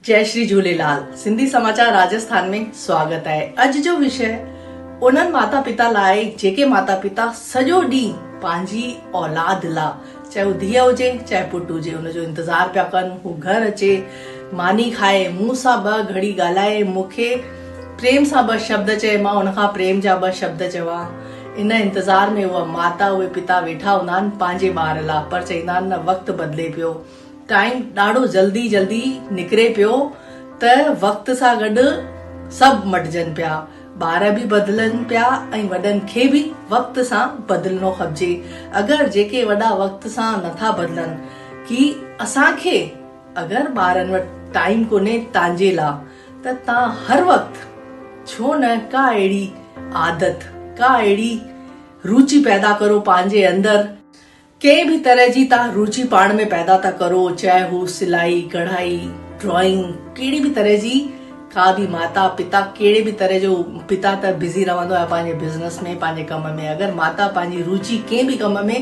جئي شري جهوليلال سنڌي سماچار راجسٿان ۾ سواگت آهي اڄ جو وشيه انهن ماتا پتا لاء آهي جيڪي ماتا پتا سڄو ڏينهن پنهنجي اولاد لا چاهي هو ڌيء هجي چاهي پٽ هجي ان جو انتظار پيا ڪن هو گهر اچي ماني کائي مون سان ٻه گهڙي ڳالهائي مون کي پريم سان ٻه شبد چئي مان ان کان پريم جا ٻه شبد چوان ان انتظار ۾ اها ماتا اهي پتا ويٺا هوندا آهن پنهنجي ٻار لا پر چئيندا آهن نه وقت بدلي پيو ٽائيم ڏاڍو جلدي جلدي نڪري پيو ته وقت سان گڏ سڀ مٽجن پيا، ٻار به بدلن پيا ۽ وڏن کي به وقت سان بدلڻو کپجي. اگر جيڪي وڏا وقت سان نٿا بدلن ڪي اسان کي اگر ٻارن وٽ ٽائيم ڪونهي تانجي لا ته تان هر وقت ڇو نه ڪا اهڙي عادت ڪا اهڙي روچي پيدا ڪرو پنهنجي اندر ڪنهن به طرح جي توهان روچي پاڻ ۾ پيدا ٿا ڪرو، چاهي هو سلائي، ڪڙهائي، ڊرائنگ، ڪهڙي به طرح جي ڪا به ماتا پتا ڪهڙي به طرح جو پتا ته بزي رهندو آهي پنهنجي بزنس ۾ پنهنجي ڪم ۾ اگر ماتا پنهنجي روچي ڪنهن به ڪم ۾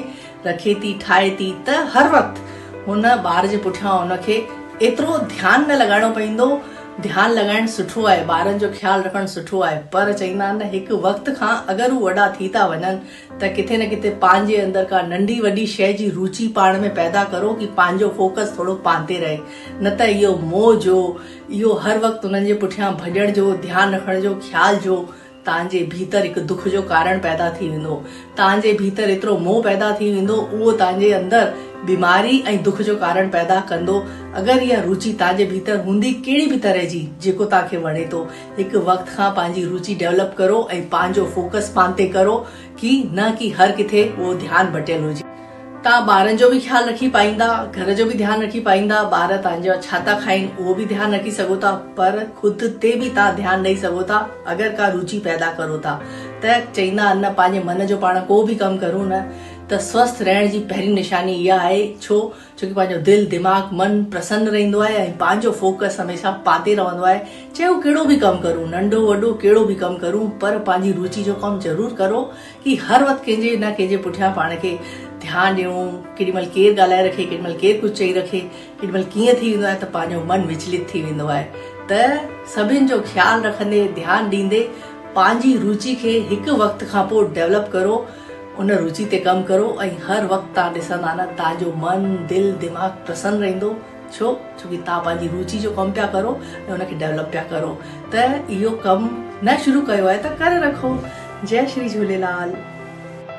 رکي ٿي ٺاهي ٿي ته هر وقت هن ٻار جي پٺيان هن کي ايترو ڌيان نه لڳائڻو پوندو ڌيان لڳائڻ سٺو آهي ٻارن جو خيال رکڻ سٺو آهي پر چئيندا آهن نه هڪ وقت کان اگر هو وڏا ٿي ٿا وڃن ته ڪٿي نه ڪٿي پنهنجي اندر ڪا ننڍي وڏي شيء جي روچي پاڻ ۾ پيدا ڪرو ڪي پنهنجو فوڪس ٿورو پان تي رهي نه ته اهو موهه جو اهو هر وقت انهن جي پٺيان ڀڄڻ جو ڌيان رکڻ جو خيال جو توهان جي ڀيتر هڪ دک جو ڪارڻ پيدا ٿي ويندو توهان جي ڀيتر ايترو موهه پيدا ٿي ويندو اهو توهان جي اندر بيماري ۽ دک جو ڪارڻ پيدا ڪندو اگر اها روچي توهان جي ڀيتر هوندي ڪهڙي به طرح جي جيڪو توهان کي وڻي ٿو هڪ وقت کان پنهنجي روچي ڊيولپ ڪرو ۽ پنهنجو فوڪس پان تي ڪرو ڪي نه ڪي هر ڪٿي اهو ڌيان بٽيل هجي. توهان ٻارن جو به خيال رکي پائيندا، گهر جو به ڌيان رکي پائيندا، ٻار توهان جا ڇا ٿا کائين اهو به ڌيان رکي سگهو ٿا پر خود تي به توهان ڌيان ڏئي سگهو ٿا اگر ڪا روچي پيدا ڪرو ٿا ته چئيندا آهن نه پنهنجي من جو پاڻ ڪو به ڪم ڪرون نه ته سوسٿ رهڻ جي پهرين نشاني اها آهي ڇو ڇو ڪي پنهنجو دل، دماغ، من پرسن رهندو آهي ۽ پنهنجو فوڪس هميشه پان تي رهندو آهي، چاهي هو ڪهڙو به ڪم ڪرون، ننڍو وڏو ڪهڙو به ڪم ڪرون پر پنهنجي روچي جو ڪم ضرور ڪرو ڪي هر وقت ڪنهن جي نه ڪنهن جي پٺيان پاڻ کي ڌيان ڏيون، ڪيڏي مهل ڪير ڳالهائي رکي، ڪيڏي مهل ڪير ڪجهه چئي رکي، ڪيڏي مهل ڪيئن ٿي ويندو آهي ته پنهنجو من وچلت ٿي ويندو آهي ته سڀن جو خيال رکندي ڌيان ڏيندي پنهنجي روچي کي هڪ وقت کان پوء ڊيولپ ڪرو. ان روچي تي ڪم ڪرو ۽ هر وقت توهان ڏسندا نه توهان جو من، دل، دماغ پرسن رهندو ڇو ڇو ڪي توهان پنهنجي روچي جو ڪم پيا ڪرو ۽ ان کي ڊيولپ پيا ڪرو ته اهو ڪم نه شروع ڪيو آهي ته ڪري رکو جئي شري جهوليلال.